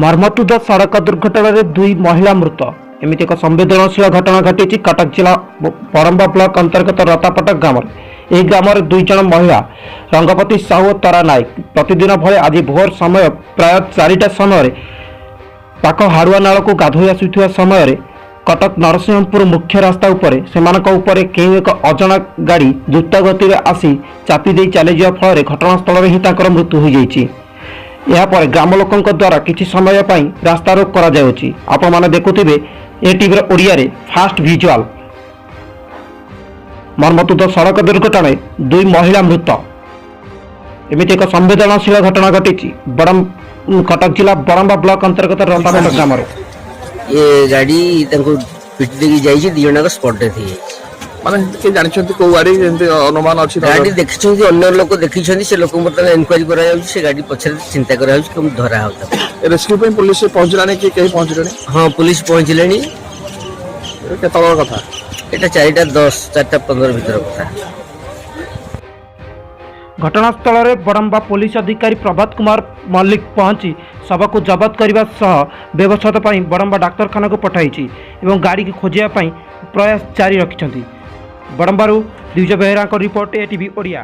ମର୍ମନ୍ତୁଦ ସଡ଼କ ଦୁର୍ଘଟଣାରେ ଦୁଇ ମହିଳା ମୃତ। ଏମିତି ଏକ ସମ୍ବେଦନଶୀଳ ଘଟଣା ଘଟିଛି କଟକ ଜିଲ୍ଲା ବଡ଼ମ୍ବା ବ୍ଲକ ଅନ୍ତର୍ଗତ ରତାପଟକ ଗ୍ରାମରେ। ଏହି ଗ୍ରାମରେ ଦୁଇ ଜଣ ମହିଳା ରଙ୍ଗପତି ସାହୁ ଓ ତରା ନାୟକ ପ୍ରତିଦିନ ଭଳି ଆଜି ଭୋର ସମୟ ପ୍ରାୟ 4ଟା ସମୟରେ ପାଖ ହାଡ଼ୁଆ ନାଳକୁ ଗାଧୋଇ ଆସୁଥିବା ସମୟରେ କଟକ ନରସିଂହପୁର ମୁଖ୍ୟ ରାସ୍ତା ଉପରେ ସେମାନଙ୍କ ଉପରେ କେଉଁ ଏକ ଅଜଣା ଗାଡ଼ି ଦ୍ରୁତ ଗତିରେ ଆସି ଚାପି ଦେଇ ଚାଲିଯିବା ଫଳରେ ଘଟଣାସ୍ଥଳରେ ହିଁ ତାଙ୍କର ମୃତ୍ୟୁ ହୋଇଯାଇଛି। ଏହାପରେ ଗ୍ରାମ ଲୋକଙ୍କ ଦ୍ୱାରା କିଛି ସମୟ ପାଇଁ ରାସ୍ତାରୋକ କରାଯାଉଛି। ଆପଣମାନେ ଦେଖୁଥିବେ ଏ ଟିଭିର ଓଡ଼ିଆରେ ଫାଷ୍ଟ ଭିଜୁଆଲ। ମର୍ମନ୍ତୁଦ ସଡ଼କ ଦୁର୍ଘଟଣାରେ ଦୁଇ ମହିଳା ମୃତ। ଏମିତି ଏକ ସମ୍ବେଦନଶୀଳ ଘଟଣା ଘଟିଛି ବଡ଼ମ କଟକ ଜିଲ୍ଲା ବଡ଼ମ୍ବା ବ୍ଲକ ଅନ୍ତର୍ଗତ ରତାପଟ ଗ୍ରାମରେ। ଏ ଗାଡି ତାଙ୍କୁ ପିଟି ଦେଇକି ଯାଇଛି, ଦି ଜଣଙ୍କ ସ୍ପଟ ଡେଥ୍ ହେଇଯାଇଛି। ମାନେ କିଏ ଜାଣିଛନ୍ତି କୋଉ ଗାଡି, ଯେମିତି ଅନୁମାନ ଅଛି ତାର? ଗାଡି ଦେଖିଛନ୍ତି, ଅନ୍ୟ ଲୋକ ଦେଖିଛନ୍ତି। ସେ ଲୋକଙ୍କୁ ବର୍ତ୍ତମାନ ଏନକ୍ୱାରି କରାଯାଉଛି। ସେ ଗାଡି ପଛରେ ଚିନ୍ତା କରାଯାଉଛି, କେମିତି ଧରା ହଉ ତାକୁ। ଏ ରେସ୍କ୍ୟୁ ପାଇଁ ପୋଲିସ ପହଞ୍ଚିଲାଣି କି କେହି ପହଞ୍ଚିଲେଣି? ହଁ, ପୋଲିସ ପହଞ୍ଚିଲେଣି। ଏ କେତେବେଳ କଥା? ଏଇଟା 4ଟା 10, 4ଟା 15 ଭିତର କଥା। ଘଟଣାସ୍ଥଳରେ ବଡ଼ମ୍ବା ପୋଲିସ ଅଧିକାରୀ ପ୍ରଭାତ କୁମାର ମଲ୍ଲିକ ପହଞ୍ଚି ଶବକୁ ଜବତ କରିବା ସହ ବ୍ୟବଚ୍ଛେଦ ପାଇଁ ବଡ଼ମ୍ବା ଡାକ୍ତରଖାନାକୁ ପଠାଇଛି ଏବଂ ଗାଡ଼ିକୁ ଖୋଜିବା ପାଇଁ ପ୍ରୟାସ ଜାରି ରଖିଛନ୍ତି। ବଡ଼ମ୍ବାରୁ ଦ୍ୱିଜ ବେହେରାଙ୍କ ରିପୋର୍ଟ, ଏଟିଭି ଓଡ଼ିଆ।